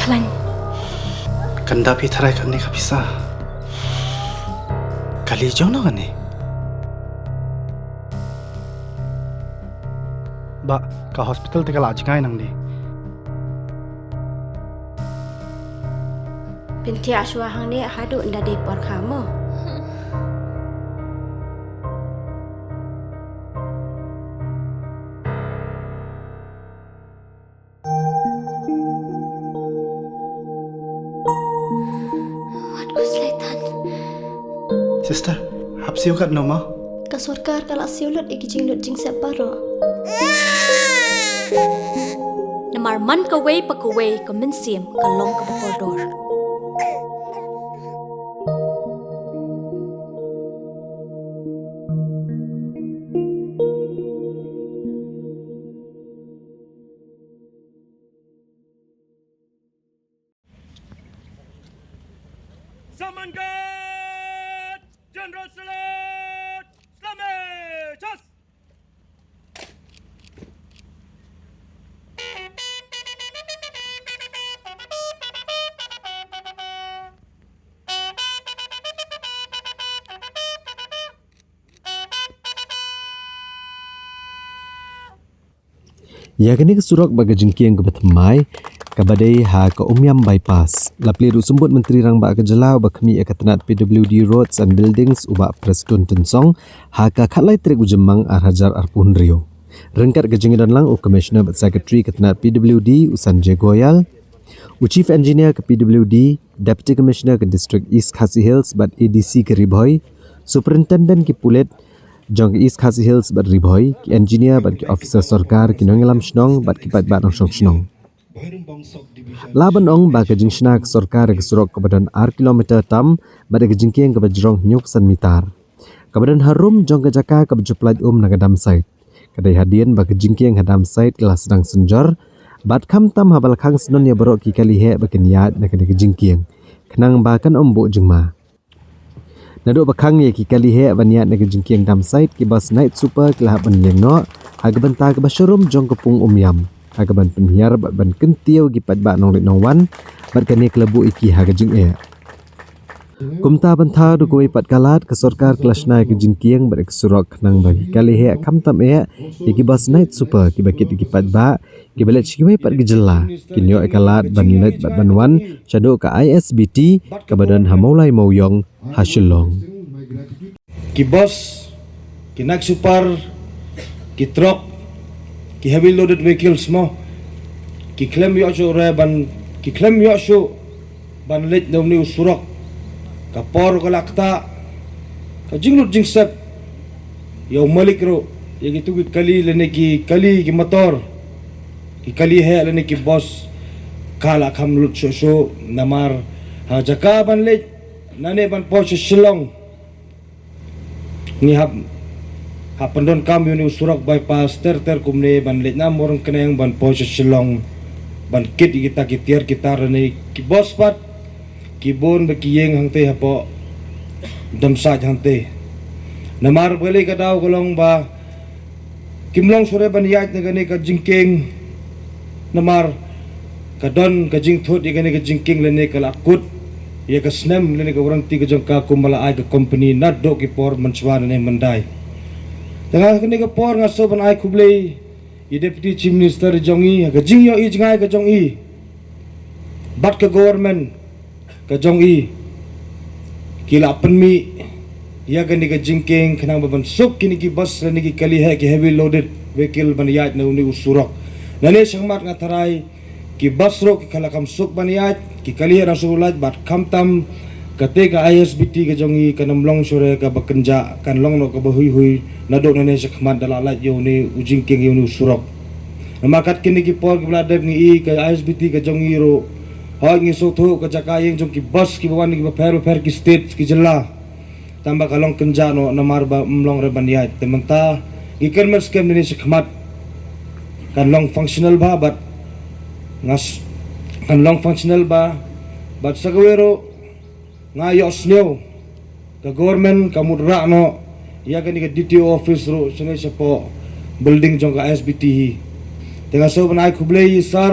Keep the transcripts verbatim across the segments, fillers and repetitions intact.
Khlaiñ. Kan da phi tharai kane ka pisa. Kali jong no kane. Ba ka hospital te ka la jngai nangne. Pyntiah shuwa hangne haduh nda dei por kha mo. Wat ku slaitan. Sister, hap siew kat no ma? Ka sorkar ka la siew lut ïa ki jinglut jingsep baroh. Namar man kawei pa kawei ka mynsiem ka long kaba kordor. Saman Guard! General Salute! Salame! Chas! Ïa kane ka surok bad ka jingkieng kaba thymmai, kaba dei ha ka Umiam Bypass, la plie da u Symbud Myntri Rangbah ka Jylla uba khmih ïa ka tnat P W D Roads and Buildings, u Bah Prestone Tynsong, ha ka khatlai tarik u Jymmang ar hajar arphew hynriew. Ryngkat ka jingdon lang u Commissioner bad Secretary ka tnat P W D, u Sanjay Goyal, u Chief Engineer ka P W D, Deputy Commissioner ka District East Khasi Hills bad A D C ka Ri Bhoi, Superintendent ki pulit jong ka East Khasi Hills bad Ri Bhoi, ki engineer bad ki officer sorkar, ki nongïalam shnong bad ki paidbah nongshong shnong. Lah ban ong ba ka jingshna ka sorkar ïa ka surok kaba don ar kilometer tam bad ïa ka jingkieng kaba jrong hynñiew phew san mitar, kaba don harum jong ka jaka kaba ju pyllait um na ka dump site. Ka dei hadien ba ka jingkieng ha dump site ka la sdang synjor, bad khamtam haba la khang syndon ïa baroh ki kali heh ba kin ïaid na kane ka jingkieng, khnang ba kan ym buh jingma. Naduh ba khang ïa ki kali heh ban ïaid na ka jingkieng dump site, ki bus night super ki la hap ban ïeng noh ha ka bynta kaba sharum jong ka pung Umiam, ha kaban pynhiar bad ban kyntiew ïa ki paidbah nongleit nongwan, bad kane ka la buh ïa ki ha ka jingeh. Kumta ban thaw da kawei pat ka lad, ka sorkar ka la shna ïa ka jingkieng bad ïa ka surok khnang ba ki kali heh khamtam eh ïa ki bus night super kiba kit ïa ki paidbah kiba leit sha kiwei pat ki jylla, kin ïoh ïa ka lad ban leit bad ban wan shaduh ka I S B T kaba don ha Mawlai Mawiong ha Shillong. Ki bus, ki night super, ki truck, ki heavy loaded vehicles mo, ki khlem ïoh shuh re ban, ki khlem ïoh shuh ban leit na une u surok. Ka por ka la ktah, ka jinglut jingsep ïa u malik ruh, ïa kitu ki kali lane ki kali, ki motor, ki kali heh lane ki bus, ka la kham lut shuh shuh. Namar ha jaka ban leit nangne ban poi sha Shillong, ngi hap, hap pyndonkam ïa une u surok bypass ter ter kumne ban leit na Mawryngkneng ban poi sha Shillong, ban kit ïa kita ki tiar ki tar lane ki bus pat, ki bun ba ki ïeng hangtei hapoh dump site hangtei. Namar balei ka daw ka long ba kim long shuh re ban ïaid na kane ka jingkieng, namar ka don ka jingthut ïa kane ka jingkieng lane ka la kut ïa ka snem lane ka warranty ka jong ka kumba la ai ka company naduh ki por mynshuwa lane myndai. Te nga kane ka por nga sngewbha ban ai khublei ïa Deputy Chief Minister jong i ha ka jingïohi jngai ka jong i bad ka government ka jong i, ki la pynmih ïa kane ka jingkieng khnang ba ban suk kine ki bus lane ki kali heh, ki heavy loaded vehicle ban ïaid na une u surok. Nangne shakhmat nga tharai ki bus ruh ki la kham suk ban ïaid, ki kali heh ruh suk lait, bad khamtam kata ka I S B T ka jong i kan ym long shuh re kaba kynjah, kan long noh kaba huihui naduh nangne shakhmat da la lait ïa une u jingkieng, ïa une u surok. Namar kat kine ki por kiba la dep ngi i ka I S B T ka jong i ruh hooid ngi sngewthuh ka jaka ïeng jong ki bus kiba wan kiba pher bapher ki state ki jylla. Tangba ka long kynjah noh namar ba ym long re ban ïaid. Te mynta ngi kyrmen skhem nangne shakhmat kan long functional bha bad ngas, kan long functional bha bad sa kawei ruh nga ïohsngew ka government ka mut rah noh ïa kane ka D T O office ruh shane shapoh building jong ka I S B T hi. Te nga sngewbha ban ai khublei ïa i sir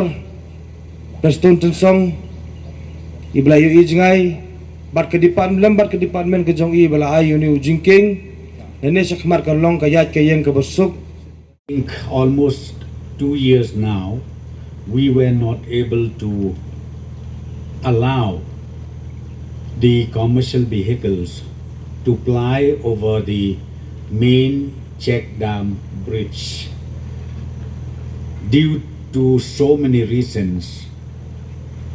Prestone Tynsong, i ba la ïohi jngai bad ka department, lem bad ka department ka jong i ba la ai ïa une u jingkieng. Lane shakhmat kan long ka ïaid ka ïeng kaba suk. Think almost two years now, we were not able to allow the commercial vehicles to ply over the main check dam bridge due to so many reasons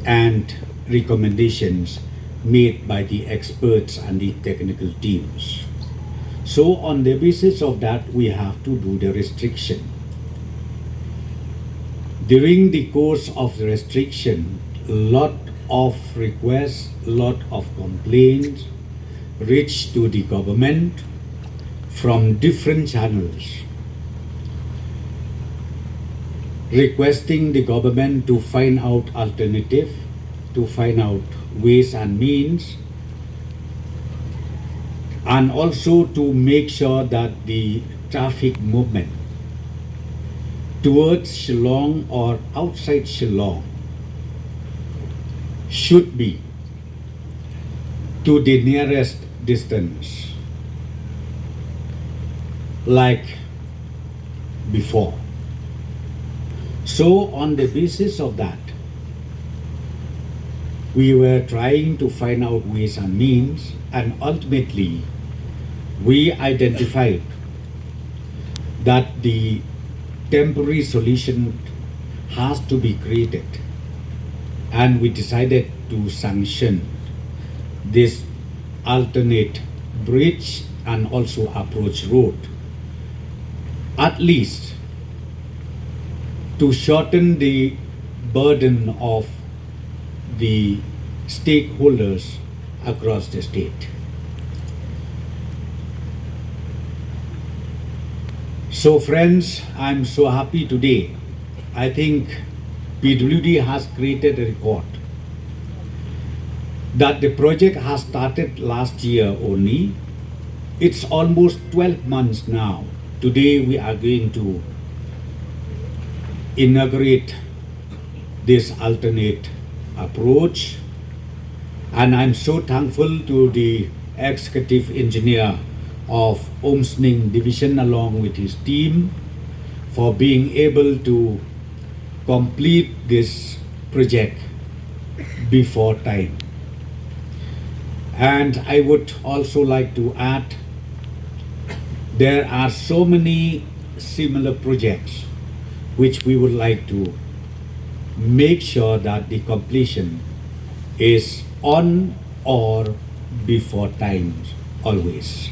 and recommendations made by the experts and the technical teams. So on the basis of that, we have to do the restriction. During the course of the restriction, lot of requests, lot of complaints reached to the government from different channels, requesting the government to find out alternative, to find out ways and means, and also to make sure that the traffic movement towards Shillong or outside Shillong should be to the nearest distance, like before. So on the basis of that, we were trying to find out ways and means, and ultimately we identified that the temporary solution has to be created, and we decided to sanction this alternate bridge and also approach road, at least to shorten the burden of the stakeholders across the state. So friends, I'm so happy today. I think P W D has created a record that the project has started last year only. It's almost twelve months now. Today we are going to inaugurate this alternate approach. And I'm so thankful to the executive engineer of Umsning Division along with his team for being able to complete this project before time. And I would also like to add, there are so many similar projects which we would like to make sure that the completion is on or before times always.